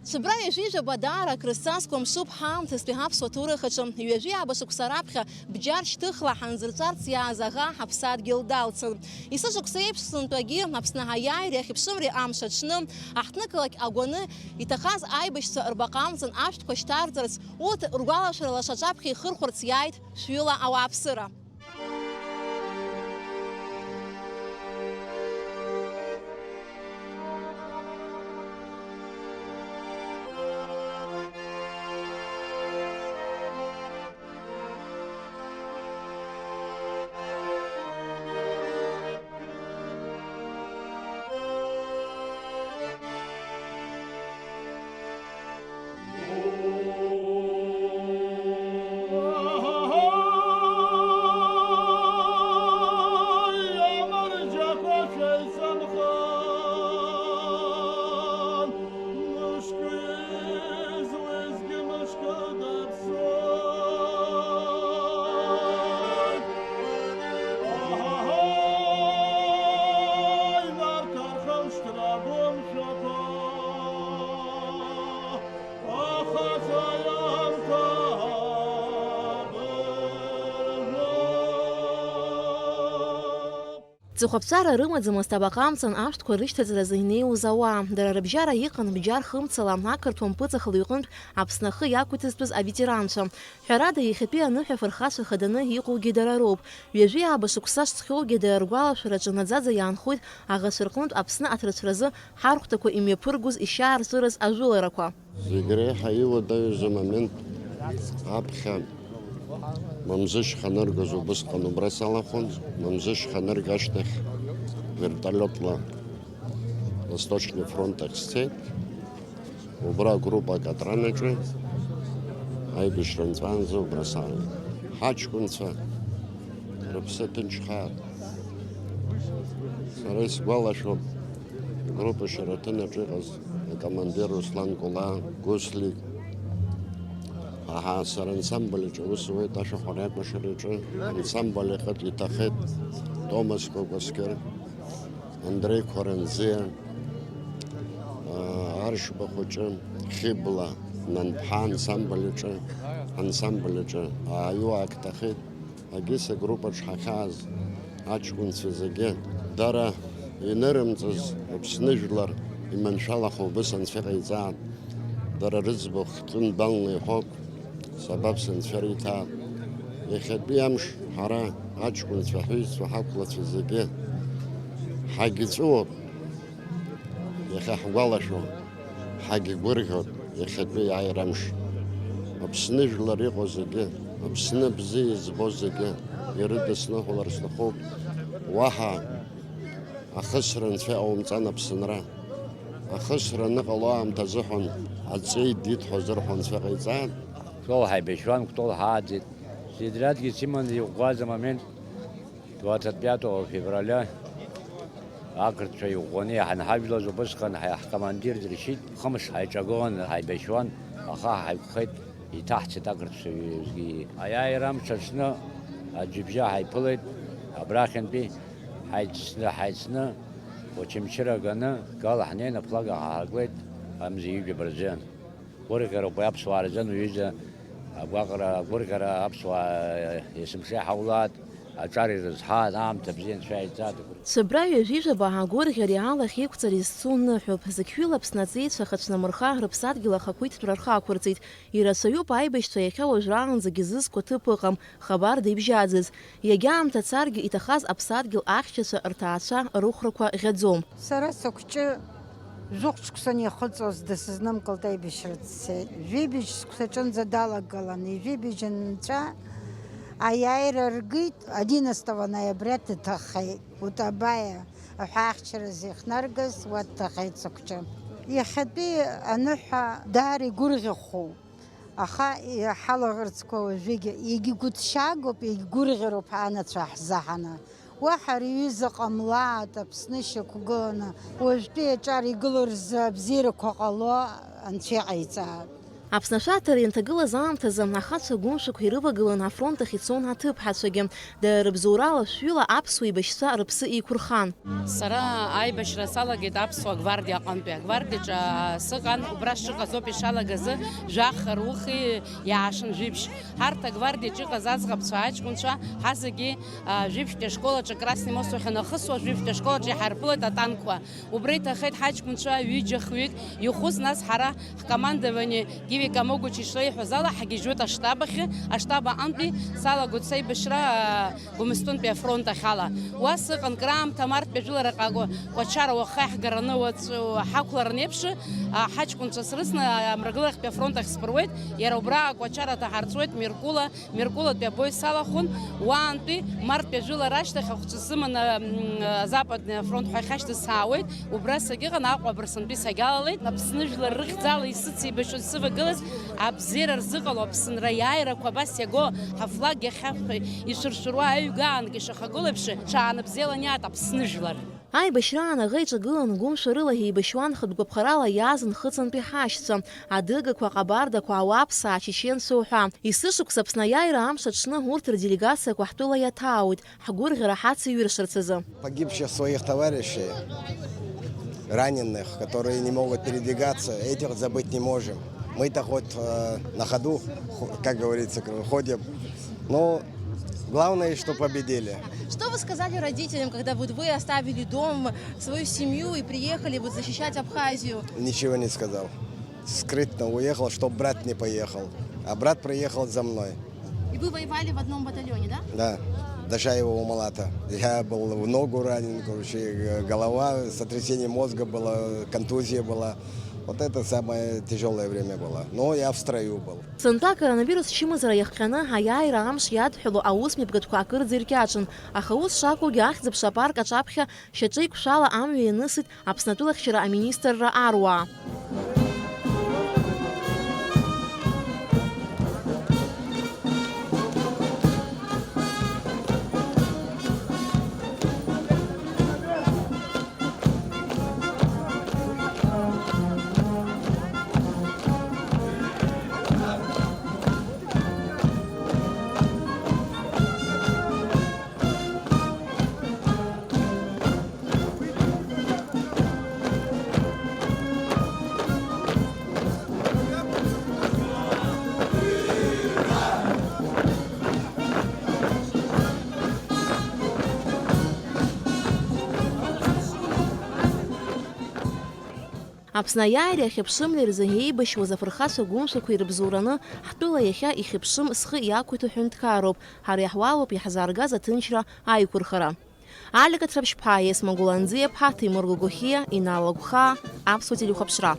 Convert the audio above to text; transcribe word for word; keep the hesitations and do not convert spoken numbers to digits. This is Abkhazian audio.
Цәыббра ҩажәи жәаба даара акрызҵазкуа мшуп ҳаамҭазтәи ҳаԥсуа ҭоурых аҿы. Ҩажәи ааба шықәса раԥхьа бџьар шьҭыхла ҳанзырҵәарц иааз аӷа ҳаԥсадгьыл далцын. Есышықәса еиԥш сынтәагьы Аԥсны ҳаиааира иахьыԥшымреи амш аҽны, аҳҭнықалақь агәаны иҭахаз аибашьцәа рбаҟа амҵан ашәҭқәа шьҭарҵарц, урҭ ргәалашәара лаша аҿаԥхьа ихырхәарц иааит шәҩыла ауааԥсыра. Ҵыхәаԥҵәара рымаӡамызт абаҟа амҵан ашәҭқәа рышьҭаҵаразы инеиуаз ауаа. Дара рыбжьара иҟан бџьар хымцала ақырҭуа мпыҵахалаҩ иҟынтә Аԥсны ахы иақәиҭызтәыз аветеранцәа. Ҳәарада, иахьатәи аныҳәа афырхацәа хаданы иҟоугьы дара роуп. Ҩажәи ааба шықәса шцхьоугьы дара ргәалашәараҿы наӡаӡа иаанхоит аӷацәа рҟынтә Аԥсны аҭарцәразы ҳархәҭақәа имҩаԥыргоз, ишьаарҵәыраз ажәыларақәа. Зегь реиҳа иуадаҩыз амомент аԥхьа Мамзышь ханыргоз убысҟан убра салахәын, Мамзышь ханырга ашьҭахь вертолиотла Восточный фронт ахь сцеит. Убра агруппа Катран аҿы аибашьра нҵәаанӡа убра саан. Ҳаҷкәынцәа рыԥсы ҭынчхааит. Сара исгәалашәоит, группа Шьараҭын аҿы иҟаз акомандир Руслан Кәлаа, Гәыслик. Аҳа, сара ансамбль аҿы аус зуеит ашәаҳәареи акәашареи аҿы. Ансамбль иҟынтә иҭахеит Томас Кәакәасқьыр, Андреи Қәаранӡиа, аа, Аршба хәыҷы, Хьыбла, Нанԥҳа ансамбль аҿы, ансамбль аҿы ааиуаак ҭахеит. Агиса группаҿ ҳахьааз аҷкәынцәа зегьы дара инырымҵыз Аԥсны жәлар иманшәалахо убыс анцәа иҟаиҵаат. Дара рыӡбахә ҵәындәанла иҳәоуп, сабаԥс анцәа риҭаат. Иахьатәи амш ҳара аҷкәынцәа, ҳҩызцәа, ҳақәлацәа зегьы ҳагьҵәыуоуп. Иахьа ҳгәалашәо, ҳагьгәырӷьоит иахьатәи аиааира амш. Аԥсны жәлар иҟоу зегьы, Аԥсны бзиа избо зегьы ирыдысныҳәалар сҭахуп. Уаҳа ахысра анцәа иҟаумҵан Аԥсынра. Ахысра аныҟало аамҭазыҳәан аҵеи дит ҳәа зырҳәо анцәа ҟаиҵааит. Кәтол ҳаибашьуан, Кәтол ҳааӡеит. Тетрадгьы сыманы иӷәӷәаз амомент. Двадцать пятого февраля ақырҭцәа иӷәӷәаны иҳанҳажәлоз убысҟан ҳа-, ҳкомандир дыршьит, хымш ҳаиҿагылан, ҳаибашьуан, аха ҳаиқәхеит, иҭаҳцеит ақырҭцәа ҩызгьы. Аиааира амш аҽны аӡәыбжьа ҳаиԥылеит, абрахьынтәи ҳаицны, ҳаицны, Очамчыра ганы, гала ҳнеины, афлага ҳаҳаркуеит, амза ҩажәаба рзы. Гәырӷьароуп уи аԥсуаа рзын, уҩыза агәаҟра, агәырӷьара аԥсуаа есымша иҳаулаат, аҿар ирызҳаат, аамҭа бзиа анцәа иааиҵаат. Цәыббра ҩажәижәаба агәырӷьареи алахь еиқәҵареи зцу ныҳәоуп. Зықьҩыла Аԥсны аҵеицәа хацәнамырха, рыԥсадгьыл ахақәиҭтәра рхы ақәырҵеит. Ирацәаҩуп аибашьцәа иахьа уажәраанӡагьы зызқәа ҭыԥ ыҟам, хабарда ибжьаӡыз. Иагьа аамҭа царгьы иҭахаз аԥсадгьыл ахьчацәа рҭаацәа рыхәрақәа ӷьаӡом. Сара сыкәҷы жәохә шықәса анихыҵуаз дысызнымкылт аибашьра дцеит. Жәибжь шықәсаҿынӡа далагалан, ижәибжь анынҵәа аиааира ргеит, одиннадцатого ноября дҭахеит. Утабаиа аҳәаахьчаразы ихнаргаз уа дҭахеит сыкәҷы. Иахьатәи аныҳәа даара игәырӷьахәуп. Аха иҳалаӷырӡқәа уажәыгь егьгәыҭшьаагоуп, егьгәырӷьароуп анацәа ҳзаҳаны. Уаҳа ари аҩыза ҟамлааит, Аԥсны шьақәгыланы, уажәтәи аҿар игыло рзы абзиарақәа ҟало Анцәа иҟаиҵааит. Аԥсны ашәарҭара ианҭагылаз аамҭазы, ахацәа гәымшәақәа ирывагылан афронт ахь ицон аҭыԥҳацәагьы. Дара рыбзоурала шәҩыла аԥсуа еибашьцәа рыԥсы еиқәырхан. Сара аибашьра салагеит аԥсуа гвардиа аҟынтәи. Агвардиаҿы, аа, сыҟан, убра сшыҟаз ауп ишалагазы, жәаха рухи иаашан жәибжь. Ҳарҭ агвардиаҿы иҟаз аӡӷабцәа, аҷкәынцәа, ҳазегьы, аа, жәиԥшьтәи ашкол аҿы, Красный мост уахь анахысуа, жәиԥшьтәи ашкол аҿы иҳарԥылеит атанкқәа. Убра иҭахеит ҳаҷкәынцәа ҩыџьа-хҩык, ихәыз нас ҳара ҳкомандование Гиви Камогучи ишреиҳәоз ала, ҳгьежьуеит аштаб ахь, аштаб аҟынтәи салагоит сеибашьра, аа, Гәымсҭәынтәи афронт ахь ала. Уа сыҟан краамҭа, марттәи ажәылараҟа Кәачара уаха иаҳгараны уаҵәы ҳақәлараны еиԥш, аа, ҳаҷкәынцәа срыцны, аа, Амрагыларахьтәи афронт ахь спыруеит, иара убра Кәачара ҭаҳарцоит, Меркула, Меркулатәи абои салахәын, уаантәи марттәи ажәылара ашьҭахь ахәцәа сыманы, м, Западный афронт ҳәа ахьашьҭаз саауеит, убра сагьыҟан, Аҟәа абырсынтәи сагьалалеит. Аԥсны жәлар рыхьӡала исыцеибашьуаз сывагылаз, абзиара рзыҟало, Аԥсынра аиааирақәа абас иаго, ҳафлаг иахьа ишәыршәыруа аҩ гаанк ишахагыло еиԥш, ҽаанбзиала аниаат Аԥсны жәлар. Аибашьраан аӷа иҿагылан гәымшәа рыла еибашьуан хатә гәаԥхарала иааз нхыҵынтәи ҳашьцәа, адыгақәа, аҟабардақәа, ауаԥсаа, ачеченцәа уҳәа. Есышықәса Аԥсны аиааира амш аҽны урҭ рделегациақәа ҳтәыла иаҭаауеит, ҳгәырӷьара ҳацеиҩыршарц азы. Погибших своих товарищей, раненых, которые не могут передвигаться, этих забыть не можем. Мы-то хоть, э, на ходу, хо-, как говорится, ходим. Но главное, что победили. Что вы сказали родителям, когда вот вы оставили дом, свою семью и приехали вот защищать Абхазию? Ничего не сказал. Скрытно уехал, чтоб брат не поехал. А брат приехал за мной. И вы воевали в одном батальоне, да? Да. Дашаева Умалата. Я был в ногу ранен, короче, голова, сотрясение мозга было, контузия была. Вот это самое тяжёлое время было. Но я в строю был. Сынтәа акоронавирус чымазара иахҟьаны аиааира амш иадҳәало аусмҩаԥгатәқәа акырӡа иркьаҿын, аха ус шакәугьы ахьӡ-аԥша апарк аҿаԥхьа шьаҿеиқәшәала амҩа ианысит Аԥсны атәылахьчара аминистрра аруаа. Аԥсны аиааира иахьа ԥшымлеи рзы еибашьуаз афырхацәа гәымшәақәа ирыбзоураны, ҳтәыла иахьа ихьыԥшым зхы иақәиҭу ҳәынҭқарроуп, ҳара иаҳуалуп иаҳзааргаз аҭынчра аиқәырхара. Алика Ҭраԥшьԥҳа, Есма Гәыланӡиаԥҳа, Ҭемыр Гогохиа, Инал Агәхаа, Аԥсуа телехәаԥшра.